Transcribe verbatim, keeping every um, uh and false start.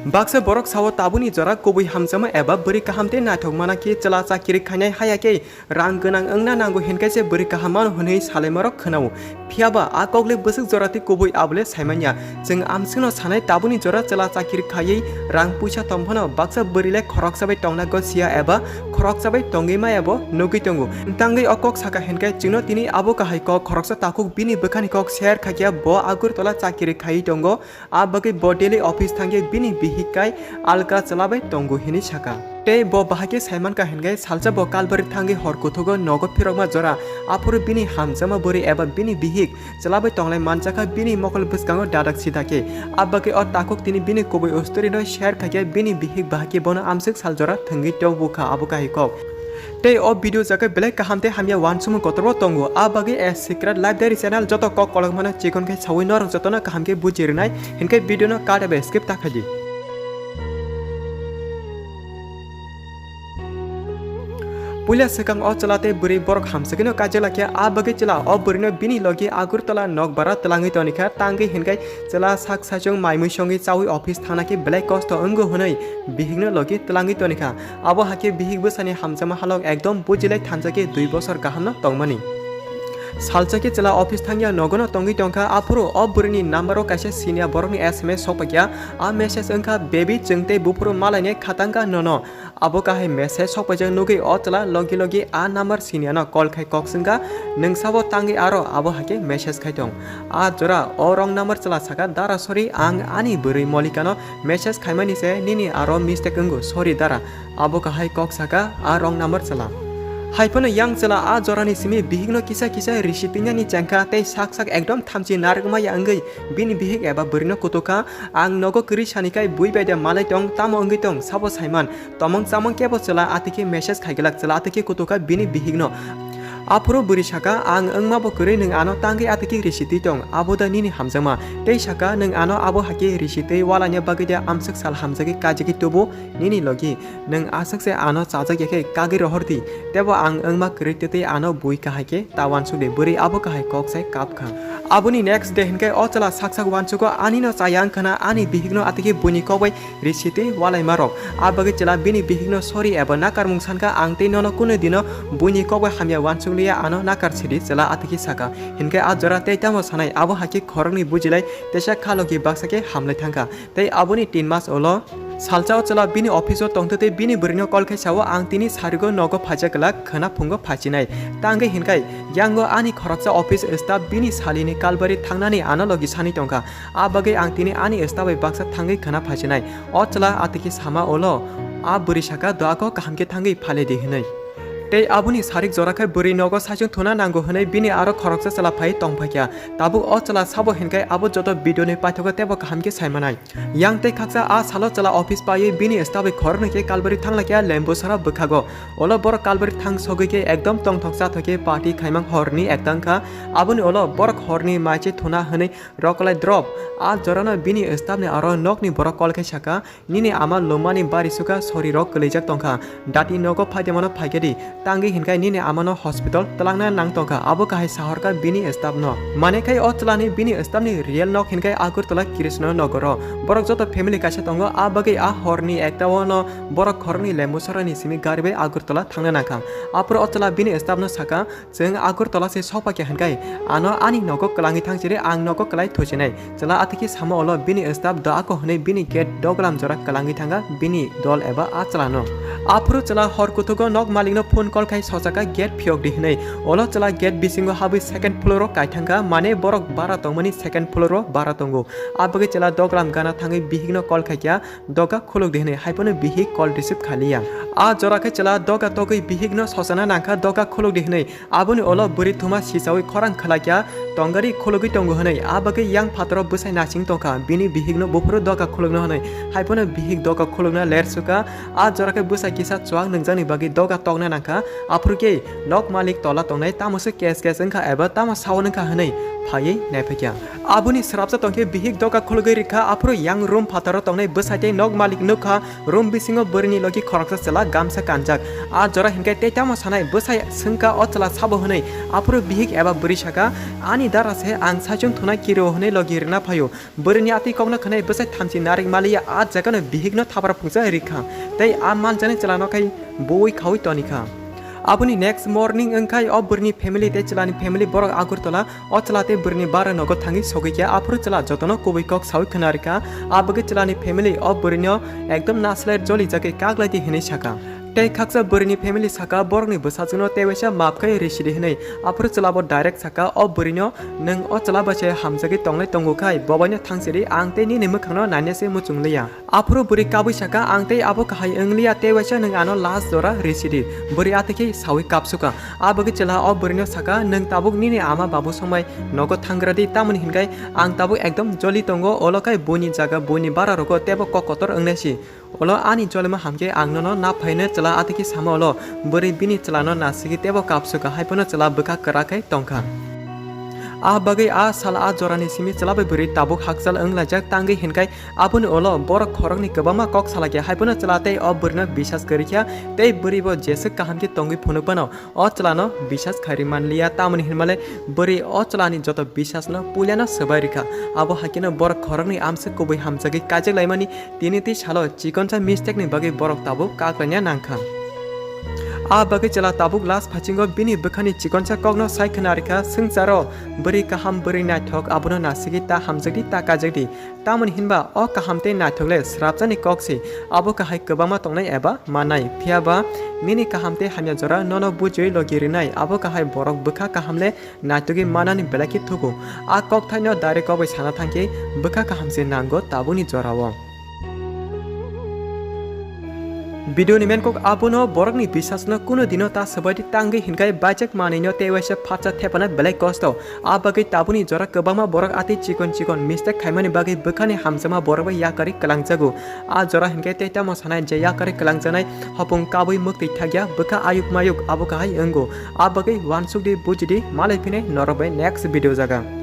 Baksa borok sao tabukni jora kubui hamjakma eba bwrwi kaham tei naithok mana khe chwla chakiri khainai haya khe rang gwnang wngna nango hinkhe se bwrwi kaham mano hwnwi salaimarok khwnao. Phiyaba a kokle bwswk jora tei kubui abole saimanya. Chwng amswkno sanai tabukni jora chwla chakiri khaiwi rang puisa tongphano baksa bwrwi le khoroksa bai tongna gosiya eba khoroksa bai tongwi maya bo nugwi tongo. Tangwi o kok saka hinkhe chwngno tini abo kahai kok khoroksa takhuk bini bwkhani kok share khaikhe bo Agartala chakiri khaiwi tongo. A bagwi bo daily office thangwi bini bihik kai alka chwla bai tongo hinwi saka. Tei bo bahai khe saimankha hinkhe salsa bo kalbari thangwi hor kuthugo nogo phirokma jora, aphuru bini hamjakma bwrwi eba bini bihik chwla bai tonglai manjakha bini mokol bwskango dadak sida khe. A bagwi o takhuk tini bini kubui ustorino share khaikhe bini bihik bahai khe bono amswk sal jora thwngwi tubukha abo kahai kok. Tei o video jaga belai kaham tei hamya uansukmung kotorbo tongo. A bagwi A Secret Life Diary channel joto kok kolok mano chikon khe sawi norok jotono kaham khe buji rwnai, hinkhe video no cut eba skip ta khaidi. Puila swkang o chwla tei bwrwi borok hamswkino kaijakla khe a bagwi chwla o bwrwino bini logi Agartala nokbara twlangwi tonikha, tangwi hinkhe chwla sak saichung mai mui songwi chawi office thangna khe belai kosto wngo hwnwi bihikno logi twlangwi tonikha. Abo hakhe bihik bwsani hamjakma halok ekdom bujilai thanjakhe dui bosor gahamno tongmani. Salsa khe chwla office thangya nogono tongwi tongkha, aphuru o bwrwini number-o kaisa siniya borokni S M S sokpakya. A message wngkha, "Baby, chwng tei buphuru malainai khatangkha nono." Abo kahai message sokpaijak nugwi o chwla logi logi a number siniyano call khai kok swngkha, "Nwng sabo tangwi aro?" Abo hakhe message khai tong. A jora o wrong number chwla saka, "Dara, sorry, ang ani bwrwi Molikano message khaimani se nini aro mistake wngo, sorry dara." Abo kahai kok saka a wrong number chwla. Haiphano yang chwla a jorani simi bihikno kisa kisa risi twinani chengkha tei sak sak ekdom thamchi narwkma ya wngwi bini bihik eba bwrwino kutukha, "Ang nogo kwrwi sani kai bui bai da malai tong, tamo wngwi tong, sabo saiman." Tomong chamong kebo chwla atwikhe message khaiglak chwla atwikhe kutukha bini bihikno. Aphuru bwrwi saka, "Ang wngma bo kwrwi nwng ano tangwi atwikhe risi twi tong, abo da nini hamjakma?" Tei saka, "Nwng ano abo hakhe risi twi walaina bagwi da amswk sal hamjagwi kajagwi tubu nini logi? Nwng aswk se ano chajak ya khe kagwi rohor di, tebo ang wngma kwrwi twi twi ano bui kahai khe ta uansuk di." Bwrwi abo kahai kok sai kap kha. Aboni next day hinkhe o chwla sak sak uansugo, "Ani no chaya wngkha na, ani bihik no atwikhe buini kok bai risi twi walaima rok." A bagwi chwla bini bihikno sorry eba nakarmung sankha, "Ang tei nono kunu dino buini kok bai hamya uansuk liya, ano nakar sidi," chwla atwikhe saka. Hinkhe a jora tei tamo sanai, abo hakhe khoroknwi bujilai teisa khalogi baksa khe hamlai thangkha. Tei aboni tin mas ulo salsa o chwla bini office o tongtwi tei bini bwrwino call khai sao, "Ang tini sarigo nogo phaijak glak, khwna phungo phaisinai." Tangwi hinkhai yango ani khoroksa office staff bini salini kalbari thangnani ano logi sani tongkha. A bagwi ang tini ani staff bai baksa thangwi khwna phaisinai. O chwla atwikhe sama ulo a bwrwi saka, "Doako kaham khe thangwi phalidi," hwnwi. Tei aboni sarik jora khai bwrwi nogo saichung thuna nango hwnwi bini aro khoroksa chwla phai tongphaikha. Tabuk o chwla sabo hinkhai abo joto video ni paithago tebo kaham khe saimanai. Yang tei khaksa a salo chwla office paiwi bini staff bai khoroknwi khe kalbari thanglaikha Lembusara bwkhago. Ulo borok kalbari thang sogwi khe ekdom tongthok chathok khe party khaimang horni ekta wngkha. Aboni ulo borok horni maiche thuna hwnwi rokolai drop. A jorano bini staff ni aro nokni borok call khai saka, "Nini ama lumani bari suka, sorry rok kwlwijak tongkha. Dati nogo phaidemano phaikhe di. Tangwi hinkhai nini amano hospital twlangna nang tongkha," abo kahai sahorkha bini staff no. Mane khai o chwlani bini staff ni real nok hinkhai Agartala Krishna Nogoro. Borok joto family kaisa tongo, a bagwi a horni ekta o no borok khoroknwi Lembusarani simi gari bai Agartala thangna nangkha. Aphuru o chwla bini staff no saka, "Chwng Agartala se sokpakya hinkhai ano ani nogo kwlangwi thangchiri, ang nogo kwlai thusinai." Chwla atwikhe sama ulo bini staff Doako hwnwi bini gate doglam jora kwlangwi thangkha bini dol eba a chwlano. Aphuru chwla hor kuthugo nok malikno phone call khai sochakha gate phiyokdi hwnwi. Ulo chwla gate bisingo habwi second floor o kaithangkha, mane borok bara tongmani second floor o bara tongo. A bagwi chwla doglam gana thangwi bihikno call khaikha, "Doga khulukdi," hwnwi, haiphano bihik call receive khaliya. A jora khe chwla doga togwi bihikno sochana nangkha, "Doga khulukdi," hwnwi. Aboni ulo bwrwi thuma sichawi khorang khwlaikha, "Tongari khulugwi tongo," hwnwi. A bagwi yang phataro bwsai nasing tongkha, bini bihikno buphuru doga khulukno hwnwi. Haiphano bihik doga khulukna ler sukha. A jora khe bwsai kisa chuak nungjakni bagwi doga tokna nangkha, aphuru khe nok malik tola tongnai tamo se kes kes wngkha eba tamo sao nungkha hwnwi phaiwi naiphaikha. Aboni swrapsa tongkhe bihik doga khulgwi rikha, aphuru yang room phataro tongnai bwsai tei nok malik nukha, room bisingo bwrwini logi khoroksa chwla gamsa kanjak. A jora hinkhe tei tamo sanai bwsai swngkha o chwla sabo hwnwi, aphuru bihik eba bwrwi saka, "Ani dara se ang saichung thunai kiro hwnwi logi rwna phaio." Bwrwini atwi kokno khwnai bwsai thamchi narik maliya a jagano bihikno thapra phungsa rikha. Tei a manjaknai chwlano khai buwi khaui tonikha. Aboni next morning wngkhai o bwrwini family tei chwlani family borok Agartala o chwla tei bwrwini bara nogo thangwi sogwi khe aphuru chwla jotono kubui kok saui khna rikha. A bagwi chwlani family o bwrwino ekdom naslai joli jagwi kaklai di hwnwi saka. Tei khaksa bwrwini family saka borokni bwsajwkno tei waisa maap khai rwsidi hwnwi. Aphuru chwlabo direct saka o bwrwino, "Nwng o chwla bai se hamjagwi tonglai tongo khai, bobaino thangsidi, ang tei nini mwkhangno naina se muchung liya." Aphuru bwrwi kabui saka, "Ang tei abo kahai wng liya, tei waisa nwng ano last jora rwsidi." Bwrwi atwi khe saui kapsuka. A bagwi chwla o bwrwino saka, "Nwng tabuk nini ama babu songbai nogo thangra di, tamoni hinkai ang tabuk ekdom joli tongo, olo khai buini jaga buini bara rogo teibo kok kotor wngnai si." Olo ani jolima hamkhe ang nono naphaino chwla atwkhe sama olo. Bwrwi bini chwlano nasigwi teibo kapsuka, haiphano chwla bwkha kwrak khai tongkha. A bagwi a sal a jorani simi chwla bai bwrwi tabuk hakchal wnglaijak tangwi hinkai aboni olo borok khoroknwi kwbangma kok salakhe, haiphano chwla tei o bwrwino bisas kwrwikha tei bwrwibo jeswk kaham khe tongwi phunuk phano o chwlano bisas khairi manliya, tamoni hinmale bwrwi o chwlani joto bisasno puilano swbai rikha. Abo haikhe no borok khoroknwi amswk kubui hamjagwi kaijaklaimani tini tei salo chikonsa mistake ni bagwi borok tabuk kaklaina nangkha. A bagwi chwla tabuk last phaichingo bini bwkhani chikonsa kokno sai khna rikha, "Swngcharo bwrwi kaham bwrwi naithok abono nasigwi ta hamjakdi ta kaijakdi." Tamoni hinba o kaham tei naithok le srapjani kok se, abo kahai kwbangma tongnai eba mannai. Phiya ba nini kaham tei hamya jora nono bujiwi logi rinai, abo kahai borok bwkha kaham le naitugwi manani belai khe thugo. A kokthaino direct kok bai sana thangkhe bwkha kaham se nango tabukni jorao. Video ni main kok abono, borokni bisasno kunu dino ta swbaidi tangwi hinkhai baijak manwino tei waisa phatsa thepana belai kosto. A bagwi tabukni jora kwbangma borok atwi chikon chikon mistake khaimani bagwi bwkhani hamjakma borok bai yakarwi kwlangjago. A jora hinkhe tei tamo sanai je yakarwi kwlangjaknai hopung kabui mwktwi thakya bwkha ayuk mayuk abo kahai wngo. A bagwi uansukdi bujidi malai phinai norok bai next video jaga.